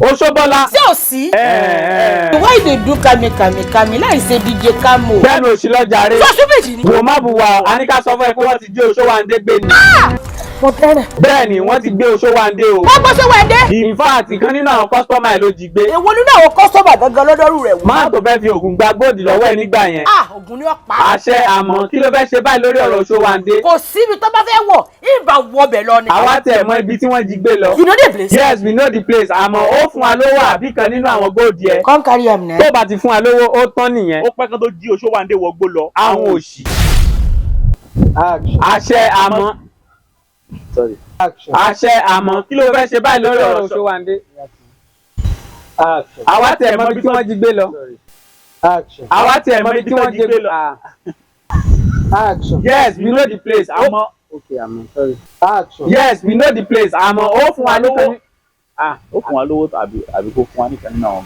Oṣóbọ́lá. Sí ò sí. Ẹ ẹ. Why you dey do kami kami kami láì ṣe DJ Kamo? Bẹ́ẹ̀ni, òsì lọ́jà rẹ̀. Sọ stupid ni. Wò má bu wa o, a ní ká sọ fún ẹ pé wọ́n ti jí Oṣówándé gbé ni. Mo fẹ́ràn. Bẹ́ẹ̀ ni, wọ́n ti gbé Oṣówándé o. Wọ́n gbọ́ sówó ẹdẹ. In fact, ìkan nínú àwọn customer ẹ̀ ló jí gbé. Èwo nínú àwọn customer gangan lọ́dọ́rù rẹ̀ wò? Máà tó fẹ́ fi ògùn gba gold lọ́wọ́ ẹ̀ nígbà yẹn. Ah, ògùn ni ó pa. Àṣẹ, àmọ́ kí ló fẹ́ ṣe báyìí lórí ọ̀rọ̀ Oṣówándé? Kò síbi tó bá fẹ́ wọ̀, ìbá wọbẹ̀ lọ ni. Àwa tẹ̀ mọ ibi tí wọ́n jí gbé lọ. You know the place? Yes, we know the place, àmọ́ ó fún wa lówó àbí kan nínú àwọn gold yẹn. Come carry am now. Tó bá ti fún wa lówó, ó tán nìyẹn. Ó pẹ́ kán tó jí Oṣówándé wọgbó lọ. Àwọn òṣì. Action. Àṣẹ, àmọ́. Sorry. Action. Àṣẹ, àmọ́ kí ló fẹ́ ṣe báyìí lórí ọ̀rọ̀ Oṣówándé? Action. Àwa tẹ̀ mọ ibi tí wọ́n jí gbé lọ. Sorry. Action. Àwa tẹ̀ mọ ibi tí wọ́n jí gbé lọ. Action. Yes, we know the place, àmọ́. Okay, àmọ́, sorry. Action. Yes, we know the place, àmọ́ ó fún wa lówó. Ah. Ó fún wa lówó tàbí àbí kó fún wa nìkan nínú àwọn.